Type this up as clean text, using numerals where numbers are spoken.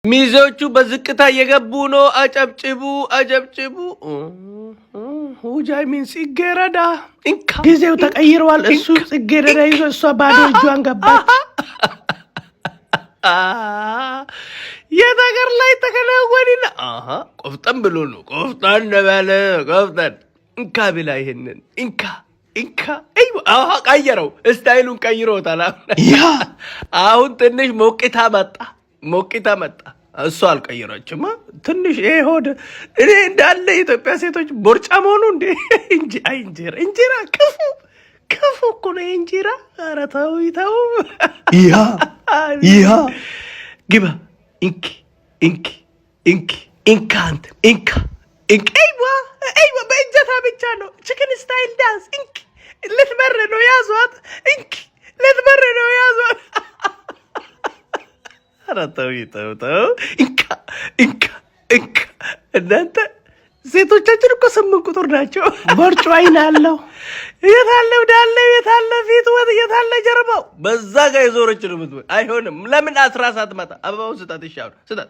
ሚዜዎቹ በዝቅታ እየገቡ ነው። አጨብጭቡ፣ አጨብጭቡ። ሁጃይ ሚን ጽጌረዳ እንካ። ጊዜው ተቀይሯል። እሱ ጽጌረዳ ይዞ እሷ ባዶ እጇን ገባች። የት ሀገር ላይ ተከናወንና ቆፍጠን ብሎ ነው። ቆፍጠን በለ ቆፍጠን እንካ ብላ ይሄንን እንካ እንካ። ቀየረው፣ style ኡን ቀይሮታል። አሁን ትንሽ ሞቅታ መጣ፣ ሞቅታ መጣ። እሱ አልቀየረችማ። ትንሽ ይሄ ሆድ እኔ እንዳለ የኢትዮጵያ ሴቶች ቦርጫ መሆኑ እንዴ እንጂ አይ እንጀራ እንጀራ ክፉ ክፉ እኮ ነው እንጀራ። ኧረ ተው ተው። Yeah yeah። ግባ እንኪ እንኪ እንኪ እንካ አንተ እንካ እንኪ። አይዋ አይዋ፣ በእጀታ ብቻ ነው chicken style dance። እንኪ ልትበር ነው ያዟት። እንኪ ልትበር ነው ያዟት። ኧረ ተው ተው ተው። እንካ እንካ እንካ። እናንተ ሴቶቻችን እኮ 8 ቁጥር ናቸው። ቦርጩ አይን አለው። የታለ ዳለ የታለ ፊት ወጥ የታለ ጀርባው? በዛ ጋር የዞረች ነው የምትሆን። አይሆንም። ለምን አስራ ሳትመጣ አበባውን ስጣት። ይሻሉ ስጣት።